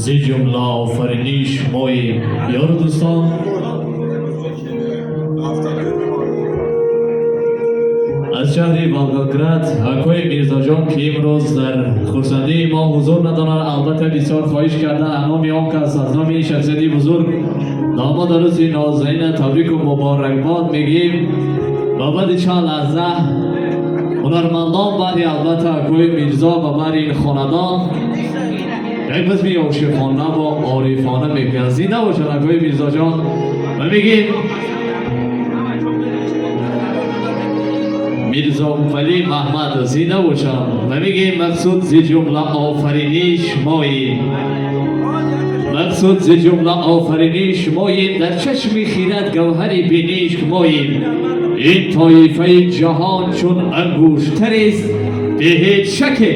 Зи ҷумла офариниш моем. Ёру дӯстон, аз шаҳри Волгоград акои Мирзоҷон, ки имрӯз дар хурсандии мо ҳузур надоранд, албатта бисёр хоҳиш карда, аз номи он кас, аз номи ин шахсияти бузург домод арӯси нозанина табрику муборакбод мегӯем. Ва баъди чанд лаҳза ҳунармандон баъди албатта акои Мирзо ва баъди ин хонадон як базми ошиқона ва орифона мекунанд. Зинда бошанд акои Мирзоҷон. Ва мегӯем Мирзо Валӣ Маҳмад, зинда бошанд. Ва мегӯем: мақсуд зи ҷумла офариниш моем, мақсуд зи ҷумла офариниш моем, дар чашми хират гавҳари биниш моем. Ин тоифаи ҷаҳон чун ангуштарест, бе ҳеҷ шаке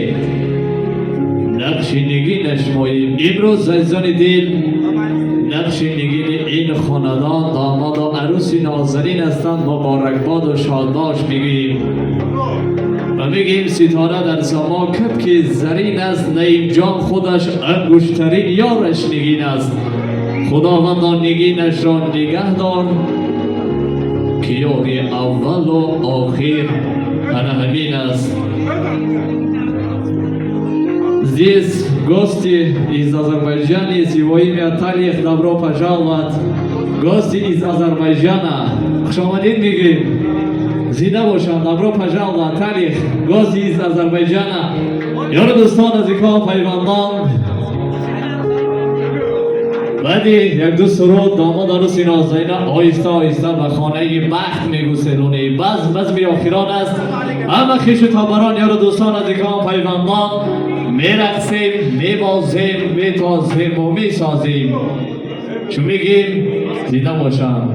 нақши нигинаш моем. Имрӯз, азизони дил, нақши нигини ин хонадон домоду арӯси нозанин ҳастанд. Муборакбоду шодбош мегӯем ва мегӯем: ситора дар само кабки зарин аст, Наимҷон худаш ангуштарин ёраш нигин аст. Худовандо, нигинашро нигаҳ дор, ки ёри аввалу охир ана ҳамин аст. Здесь гости из Азербайджана, его имя Талих, добро пожаловать. Гости из Азербайджана. Хушомадид мегӯем. Зинда бошанд, добро пожаловать, Талих, гости из Азербайджана. Ёру дӯстон, наздикон, пайвандон, баъди як-ду суруд домод арӯси нозанина оҳиста оҳиста ба хонаи бахт мегуселонем. Базм базми охирон аст. Ҳама хешу табарон, ёру дӯстон, наздикон, пайвандон мерақсем, мебозем, метозему месозем. Чун мегӯем, зинда бошанд.